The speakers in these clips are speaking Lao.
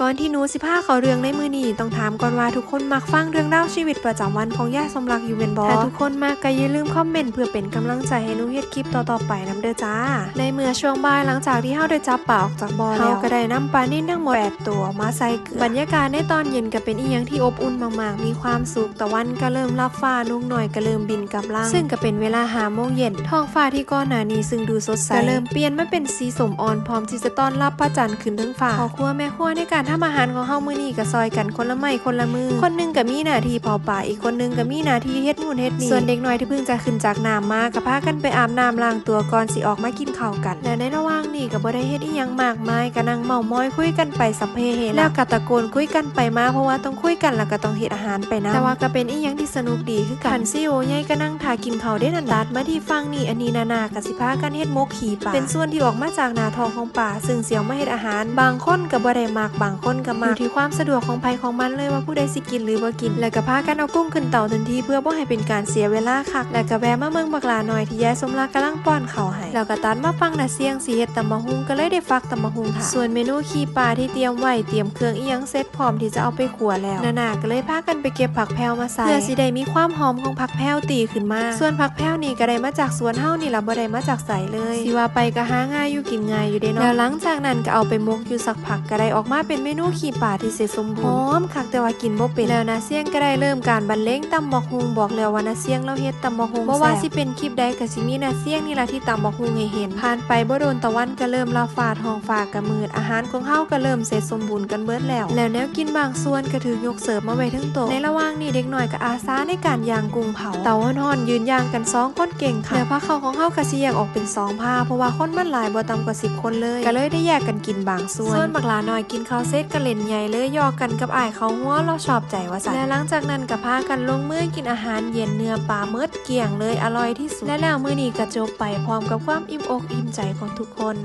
ກ່ອນທີ່ໜູຊິພາເຂົ້າເລື່ອງໃນມື້ນີ້ ຕ້ອງຖາມກ່ອນວ່າທຸກຄົນມັກຟັງເລື່ອງລາວຊີວິດປະຈຳວັນຂອງຍາຍສົມລັກຢູ່ແມ່ນບໍ່? ຖ້າທຸກຄົນມັກກໍຢ່າລືມຄອມເມັນເພື່ອເປັນກຳລັງໃຈໃຫ້ໜູເຮັດຄລິບຕໍ່ໆໄປນຳເດີ້ຈ້າ. ໃນເມື່ອຊ່ວງບ່າຍ ຫຼັງຈາກທີ່ເຮົາໄດ້ຈັບປາອອກຈາກບໍ່ແລ້ວ ເຮົາກໍໄດ້ນຳປານິນທັງໝົດແປດໂຕມາໃສ່ເກືອ. ບັນຍາກາດໃນຕອນເຢັນກໍເປັນອີ່ຫຍັງທີ່ອົບອຸ່ນມາກໆ ມີຄວາມສຸກ. ຕາວັນກໍເລີ່ມລັບຟ້າ, ນົກນ້ອຍກໍເລີ່ມບິນກັບລັງ, ເຊິ່ງກໍເປັນເວລາຫ້າໂມງເຢັນ. ທ້ອງຟ້າທີ່ກ່ອນໜ້ານີ້ເຊິ່ງດູສົດໃສ ກໍເລີ່ມປ່ຽນມາເປັນສີສົ້ມອ່ອນ ພ້ອມທີ່ຈະຕ້ອນຮັບພະຈັນຂຶ້ນເທິງຟ້າ. ພໍ່ຄົວແມ່ຄົວໃນການທຳອາຫານຂອງເຮົາມື້ນີ້ກໍຊ່ອຍກັນຄົນລະໄມ້ຄົນລະມື. ຄົນໜຶ່ງກໍມີໜ້າທີ່ເຜົາປາ, ອີກຄົນໜຶ່ງກໍມີໜ້າທີ່ເຮັດ ເຮັດງູນເຮັດນີ້. ສ່ວນເດັກນ້ອຍທີ່ເພິ່ງຈະຂຶ້ນຈາກນ້ຳມາ ກໍພາກັນໄປອາບນ້ຳລ້າງຕົວກ່ອນຊິອອກມາກິນເຂົ້າກັນ. ແລະໃນລະຫວ່າງນີ້ກໍບໍ່ໄດ້ເຮັດອີ່ຫຍັງມາກມາຍ, ກໍນັ່ງເມົາມອຍຄຸຍກັນໄປສັບເພເຮລະ, ແລ້ວກໍຕະໂກນຄຸຍກັນໄປມາ, ເພາະວ່າຕ້ອງຄຸຍກັນ ແລ້ວກໍຕ້ອງເຮັດອາຫານໄປນຳ. ແຕ່ວ່າກໍເປັນອີ່ຫຍັງທີ່ສະໜຸກດີຄືກັນ. ທ່ານຊີໂອໃຫຍ່ກໍນັ່ງຖ້າກິນເຂົ້າເດ້ນັ້ນ. ຕັດມາທີ່ຝັ່ງນີ້, ອັນນີ້ນານາກໍຊິພາກັນເຮັດໝົກຂີ້ປາ, ເປັນສ່ວນທີ່ອອກມາຈາກໜ້າທ້ອງຂອງປາ, ເຊິ່ງຊິເອົາມາເຮັດອາຫານ. ບາງຄົນກໍບໍ່ໄດ້ມັກ, ບາງຄົນກໍມັກ, ຢູ່ທີ່ຄວາມສະດວກຂອງໃຜຂອງມັນເລີຍວ່າຜູ້ໃດຊິ ກິນຫຼືບໍ່ກິນ ແລ້ວກໍພາກັນເອົາກຸ້ງຂຶ້ນເຕົາທັນທີ ເພື່ອບໍ່ໃຫ້ເປັນການເສຍເວລາຄັກ. ແລ້ວກໍແວະມາເບິ່ງບັກຫຼານ້ອຍທີ່ຍາຍສົມລັກກຳລັງປ້ອນເຂົ້າໃຫ້, ແລ້ວກໍຕັດມາຝັ່ງນ້າຊຽງຊິເຮັດຕຳບັກຫຸ່ງ, ກໍເລີຍໄດ້ຟັກຕຳບັກຫຸ່ງຖ້າ. ສ່ວນເມນູຂີ້ປາທີ່ຕຽມໄວ້, ຕຽມເຄື່ອງອີ່ຫຍັງເສັດພ້ອມທີ່ຈະເອົາໄປຂົ້ວແລ້ວ, ນານາກໍເລີຍພາກັນໄປເກັບຜັກແພ້ວມາໃສ່ ເພື່ອຊິໄດ້ມີຄວາມຫອມຂອງຜັກແພ້ວຕີຂຶ້ນມາ. ສ່ວນຜັກແພ້ວນີ້ກໍໄດ້ມາຈາກສວນເຮົານີ້ລະ, ບໍ່ໄດ້ມາຈາກໃສເລີຍ. ຊິວ່າໄປກໍຫາງ່າຍຢູ່ກິນງ່າຍຢູ່ເດ້ເນາະ. ແລ້ວຫຼັງຈາກນັ້ນກໍເອົາໄປໝົກຢູ່ສັກ ກະໄດ້ອອກມາເປັນເມນູຂີ້ປາທີ່ເສັດສົມບູນ ຫອມຄັກ ແຕ່ວ່າກິນບໍ່ເປັນ. ແລ້ວນ້າຊຽງກະໄດ້ເລີ່ມການບັນເລງຕຳບັກຫຸ່ງ, ບອກແລ້ວວ່ານ້າຊຽງລາວເຮັດຕຳບັກຫຸ່ງແຊບ. ບໍ່ວ່າຊິເປັນຄລິບໃດກະຊິມີນ້າຊຽງນີ້ລະທີ່ຕຳບັກຫຸ່ງໃຫ້ເຫັນ. ຜ່ານໄປບໍ່ດົນຕາວັນກະເລີ່ມລັບຟ້າ, ທ້ອງຟ້າກະມືດ, ອາຫານຂອງເຮົາກະເລີ່ມເສັດສົມບູນກັນເບິດແລ້ວ. ແລ້ວແນວກິນບາງສ່ວນກະຖືກຍົກເສີບມາໄວ້ເທິງໂຕະ. ໃນລະຫວ່າງນີ້ເດັກນ້ອຍກະອາສາໃນການຍ່າງກຸ້ງເຜົາ. ເຕົາຮ້ອນໆ ຢືນຍ່າງກັນສອງຄົນເກັ່ງຄັກ. ແລ້ວພາເຂົ້າຂອງເຮົາກະຊິແຍກອອກເປັນສອງພາ, ເພາະວ່າຄົນມັນຫຼາຍບໍ່ຕ່ຳກວ່າສິບຄົນເລີຍ, ກະເລີຍໄດ້ແຍກກັນ ກິນບາງສ່ວນ. ສ່ວນບັກຫຼານ້ອຍກິນເຂົ້າເສັດກະຫຼິ້ນໃຫຍ່ເລີຍ, ຢອກກັນກັບອ້າຍເຂົາ, ຫົວເລາະຊອບໃຈວ່າຊັ້ນ. ແລະຫຼັງຈາກນັ້ນກະພາກັນລົງມືກິນອາຫານເຢັນ, ເນື້ອປາໝົດກ້ຽງເລີຍ, ອະລ່ອຍທີ່ສຸດ. ແລະແລ້ວມື້ນີ້ກະຈົບໄປພ້ອມກັບຄວາມອີ່ມອົກອີ່ມໃຈຂອງທຸກຄົນ.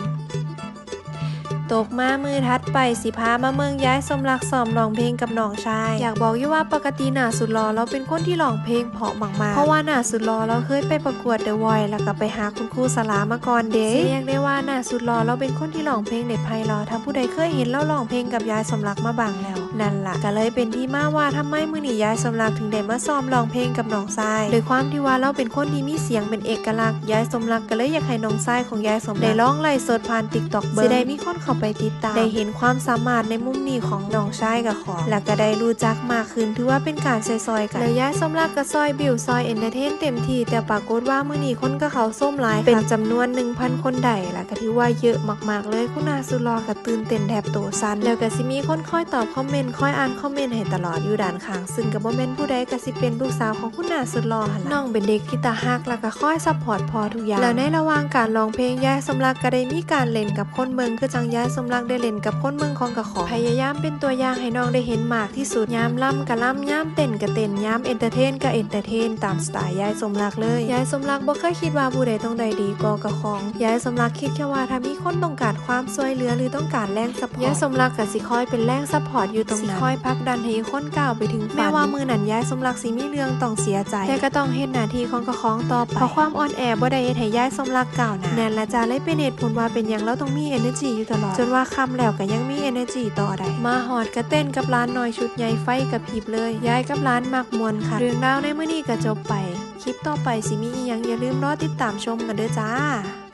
ຕົກມາມື້ຖັດໄປ ຊິພາມາເບິ່ງຍາຍສົມລັກຊ້ອມຮ້ອງເພງກັບນ້ອງຊາຍ. ຢາກບອກຢູ່ວ່າປົກກະຕິນ້າສຸດຫຼໍ່ລາວເປັນຄົນທີ່ຮ້ອງເພງເພາະມາກໆ, ເພາະວ່ານ້າສຸດຫຼໍ່ລາວເຄີຍໄປປະກວດ The Voice ແລ້ວກະໄປຫາ ຄູສະຫຼາມາກ່ອນເດ້. ຊິຮຽກໄດ້ວ່ານ້າສຸດຫຼໍ່ລາວເປັນຄົນທີ່ຮ້ອງເພງໄດ້ໄພເລາະ. ຖ້າຜູ້ໃດເຄີຍເຫັນລາວຮ້ອງເພງກັບຍາຍສົມລັກມາບ້າງແລ້ວ, ນັ້ນລະກະເລີຍເປັນທີ່ມາວ່າທຳໄມມື້ນີ້ຍາຍສົມລັກເຖິງໄດ້ມາຊ້ອມຮ້ອງເພງກັບນ້ອງຊາຍ. ດ້ວຍຄວາມທີ່ວ່າລາວເປັນຄົນທີ່ມີສຽງເປັນເອກະລັກ, ຍາຍສົມລັກກະເລີຍຢາກໃຫ້ນ້ອງຊາຍຂອງຍາຍສົມລັກໄດ້ລອງໄລຟ໌ສົດຜ່ານ TikTok ເບິ່ງ, ຊິໄດ້ມີຄົນເຂົ້າໄປຕິດຕາມ, ໄດ້ເຫັນຄວາມສາມາດໃນມຸມນີ້ຂອງນ້ອງຊາຍເຈົ້າຂອງ, ແລ້ວກະໄດ້ຮູ້ຈັກມາກຂຶ້ນ, ຖືວ່າເປັນການຊ່ອຍໆກັນ. ແລ້ວຍາຍສົມລັກກະຊ່ອຍບິວ ຊ່ອຍເອັນເຕີເທນເຕັມທີ່, ແຕ່ປາກົດວ່າມື້ນີ້ຄົນກະເຂົ້າຊົມຫຼາຍ ເປັນຈຳນວນໜຶ່ງພັນຄົນໄດ້, ລະກະຖືວ່າເຍີະມາກໆເລີຍ. ຄຸນນ້າສຸດຫຼໍ່ກະຕື່ນເຕັ້ນແທບໂຕສັ່ນ, ແລ້ວກະຊິມີຄົນຄອຍຕອບຄອມເມັນ, ຄອຍອ່ານຄອມເມັນໃຫ້ຕະຫຼອດຢູ່ດ້ານຂ້າງ, ຊຶ່ງກະບໍ່ແມ່ນຜູ້ໃດ, ກະຊິເປັນລູກສາວຂອງຄຸນນ້າສຸດຫຼໍ່ຫັ້ນລະ. ນ້ອງເປັນເດັກທີ່ຕາຮັກ ແລະກະຄອຍຊັບພອດພໍ່ທຸກຢ່າງ. ແລ້ວໃນລະຫວ່າງການຮ້ອງເພງ, ຍາຍສົມລັກກະໄດ້ມີການຫຼິ້ນກັບຄົນເບິ່ງ ຄືຈັ່ງຍາຍສົມລັກໄດ້ຫຼິ້ນກັບຄົນເບິ່ງຂອງກະຂອງ. ພະຍາຍາມເປັນຕົວຢ່າງໃຫ້ນ້ອງໄດ້ເຫັນມາກ ທີ່ສຸດ. ຍາມລຳກະລຳ, ຍາມເຕັ້ນກະເຕັ້ນ, ຍາມເອັນເຕີເທນກະເອັນເຕີເທນ ຕາມສະໄຕຍາຍສົມລັກເລີຍ. ຍາຍສົມລັກບໍ່ເຄີຍຄິດວ່າຜູ້ໃດຕ້ອງໄດ້ດີກວ່າເຈົ້າຂອງ. ຍາຍສົມລັກຄິດແຄ່ວ່າຖ້າມີຄົນຕ້ອງການຄວາມຊ່ວຍເຫຼືອ ຫຼືຕ້ອງການແຮງຊັບພອດ, ຍາຍສົມລັກກະຊິຄອຍເປັນແຮງຊັບພອດຢູ່ຕົງນັ້ນ, ຊິຄອຍຜັກດັນໃຫ້ອີກຄົນກ້າວໄປເຖິງຝັນ. ແມ້ວ່າມື້ນັ້ນຍາຍສົມລັກຊິມີເລື່ອງຕ້ອງເສຍໃຈ, ແຕ່ກະຕ້ອງເຮັດໜ້າທີ່ຂອງເຈົ້າຂອງຕໍ່ໄປ, ເພາະຄວາມອ່ອນແອບໍ່ໄດ້ເຮັດໃຫ້ຍາຍສົມລັກກ້າວໜ້າ. ແມ່ນລະຈ້າ, ເລີຍເປັນເຫດຜົນວ່າເປັນຫຍັງລາວຕ້ອງມີເອເນີຈີຢູ່ຕະຫຼອດ, ຈົນວ່າຄ່ຳແລ້ວກະຍັງມີເອເນີຈີຕໍ່ໄດ້. ມາຮອດກະເຕັ້ນກັບຫຼານນ້ອຍຊຸດໃຫຍ່ ໄຟກະພິບເລີຍ. ຍາຍກັບຫຼານມັກມ່ວນຄັກ. ເລື່ອງລາວໃນມື້ນີ້ກະຈົບໄປ. ຄລິບຕໍ່ໄປຊິມີອີ່ຫຍັງ ຢ່າລືມລໍຕິດຕາມຊົມກັນເດີ້ຈ້າ.